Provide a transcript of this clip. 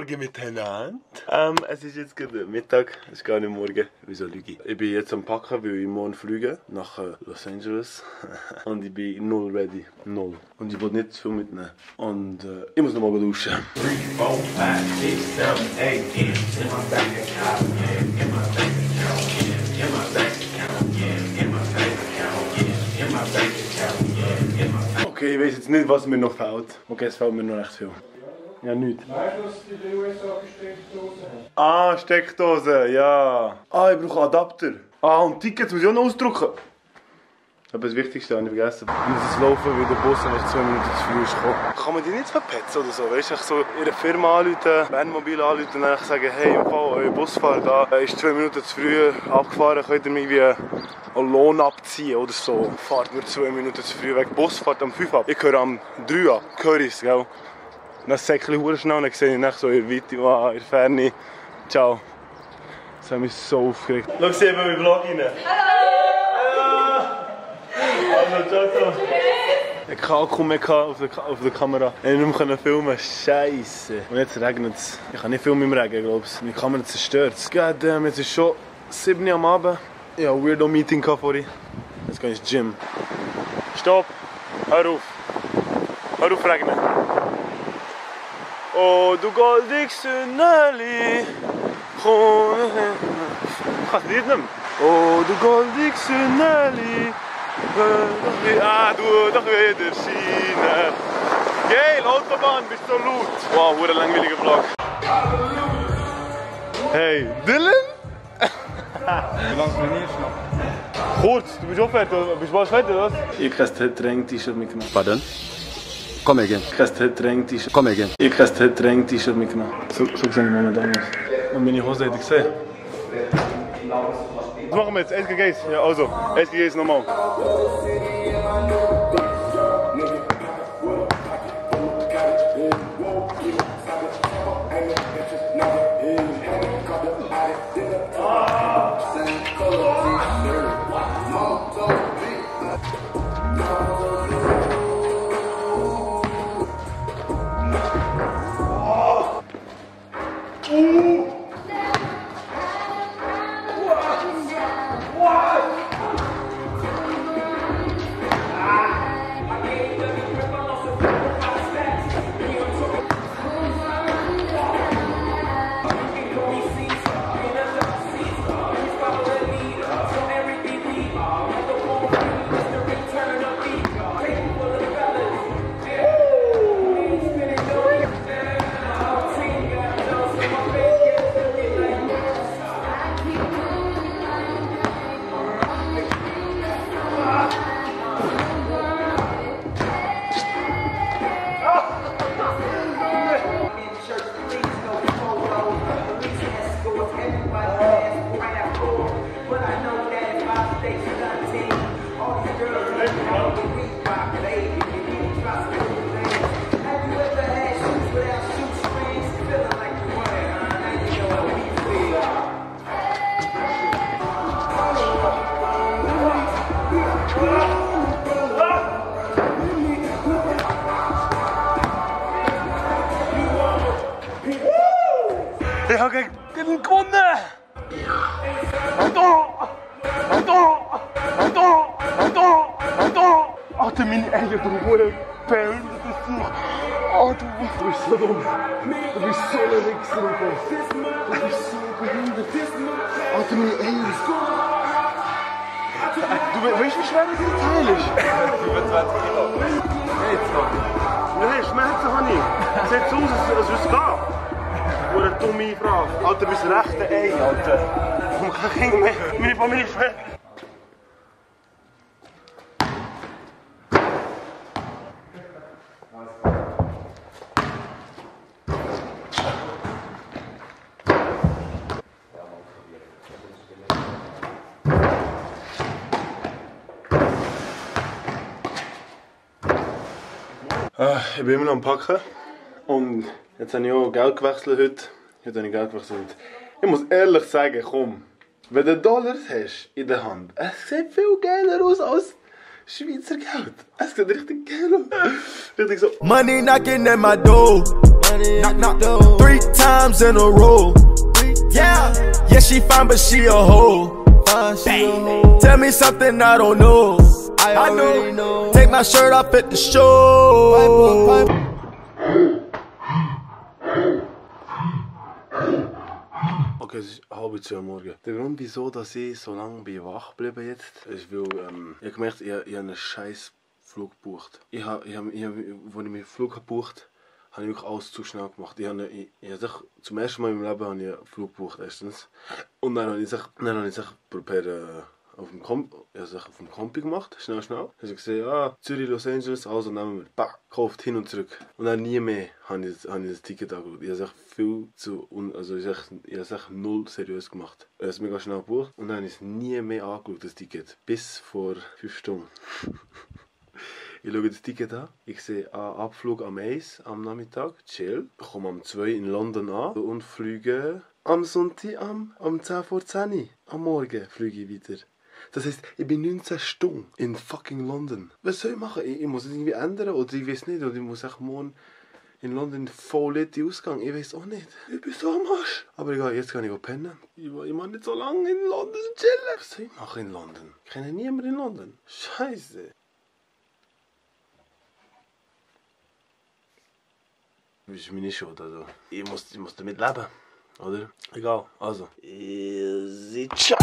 Morgen miteinander. Es ist jetzt gerade Mittag, es ist gar nicht morgen. Wieso lüge ich? Ich bin jetzt am Packen, weil ich morgen fliege nach Los Angeles. Und ich bin null ready. Null. Und ich will nicht zu viel mitnehmen. Und ich muss noch mal duschen. 3, 4, 5, 6, 7, 8, 9, 10 in my bank account, yeah, in my bank account, yeah, in my bank account, yeah, in my bank account, yeah, in my bank account, yeah, in my bank. Okay, ich weiß jetzt nicht, was mir noch fehlt. Okay, es fehlt mir noch recht viel. Ja, nichts. Weißt du, was die USA-Steckdose haben? Ah, Steckdose, ja. Ah, ich brauche Adapter. Ah, und Tickets muss ich auch noch ausdrucken. Aber das Wichtigste habe ich vergessen. Ich muss jetzt laufen, weil der Bus erst 2 Minuten zu früh ist gekommen. Kann man die nicht verpetzen oder so? Weißt du, ich so ihre Firma anrufen, Bernmobil anrufen und dann sagen, hey, im Fall, euer Busfahrer da ist 2 Minuten zu früh abgefahren, könnt ihr mich irgendwie einen Lohn abziehen oder so. Fahrt nur 2 Minuten zu früh weg. Bus fährt am 5 ab. Ich höre am 3 ab. Höre ich es, gell? Dann säckle ich verdammt schnell und dann sehe ich nicht so in der Weite, in der Ferne. Ciao. Das hat mich so aufgeregt. Schau sie eben in meinen Vlog rein. Hallo! Also, ciao. Ich hatte keinen Akku mehr auf der Kamera. Ich konnte nicht mehr filmen. Scheisse. Und jetzt regnet es. Ich kann nicht filmen im Regen, glaube ich. Meine Kamera zerstört. Goddamn, jetzt ist schon 7 Uhr am Abend. Ich hatte ein Weirdo-Meeting vorhin. Jetzt gehe ich ins Gym. Stopp! Hör auf! Hör auf regnen! Oh, du goldiges Sünneli, komm her. Ich kann es nicht mehr. Oh, du goldiges Sünneli, du doch wieder scheinen. Geil, Autobahn, bist so laut. Wow, hure langweiliger Vlog. Hey, Dylan? Wie lange trainierst du noch? Kurz, du bist auch fertig, bist du bald fertig, oder? Ich habe kein Training-T-Shirt mitgenommen. Pardon? Come again. Kein Training-T-Shirt. Come again. Ich habe kein Training-T-Shirt mitgenommen. So sehen die momentan aus. Und meine Hose hätte ich gesehen. Was machen wir jetzt? SGGs? Ja, also. SGGs nochmal. Ich habe gegen den gewonnen! Alter, meine Eier, du Hure behinderte Such! Oh, du bist so dumm! Du bist so ein Wichser, du bist so behindert! Alter, meine Eier! Du weißt, wie schwer das Teil ist? 25 Kilo. Jetzt noch. Nein, Schmerzen habe ich! Es sieht so aus, als würde es gehen! Eine dumme Frage. Alter, du bist recht Ei, Alter. Ich komme kein Kind mehr. Meine Familie ist weg. Ich bin immer noch am Packen. Und jetzt habe ich auch Geld gewechselt heute. Heute habe ich Geld gewechselt. Ich muss ehrlich sagen, komm. Wenn du Dollars hast in der Hand, es sieht viel geiler aus als Schweizer Geld. Es sieht richtig geil aus. Richtig so. Money knocking at my door. Knock, knock, 3 times in a row. Yeah, yeah, she fine, but she a hoe. Bang. Tell me something I don't know. I know. Take my shirt off at the show. Okay, es ist 1:30 am Morgen. Der Grund, wieso dass ich so lange bin wach geblieben jetzt, ist, weil ich habe gemerkt, ich habe einen scheiß Flug gebucht. Als ich meinen Flug gebucht habe, ich wirklich alles zu schnell gemacht. Zum ersten Mal in meinem Leben habe ich einen Flug gebucht, erstens. Und dann habe ich sich auf dem Kompi gemacht, schnell. Dann habe ich gesehen, Zürich, Los Angeles, also nehmen wir, gekauft, hin und zurück. Und dann nie mehr habe ich das Ticket angeschaut. Ich habe es echt null seriös gemacht. Ich habe es mega schnell gebucht und dann habe ich es nie mehr angeschaut, das Ticket. Bis vor 5 Stunden. Ich schaue das Ticket an, ich sehe einen Abflug am 1 am Nachmittag, chill. Ich komme am 2 in London an und fliege am Sonntag um 10 vor 10 am Morgen fliege ich weiter. Das heisst, ich bin 19 Stunden in fucking London. Was soll ich machen? Ich muss es irgendwie ändern oder ich weiß nicht. Oder ich muss echt morgen in London voll in Ausgang. Ich weiß auch nicht. Ich bin so am Arsch. Aber egal, jetzt kann ich pennen. Ich mache nicht so lange in London chillen. Was soll ich machen in London? Ich kenne niemanden in London. Scheiße. Das ist meine Schuld, also. Ich muss damit leben. Oder? Egal, also. Easy, ciao.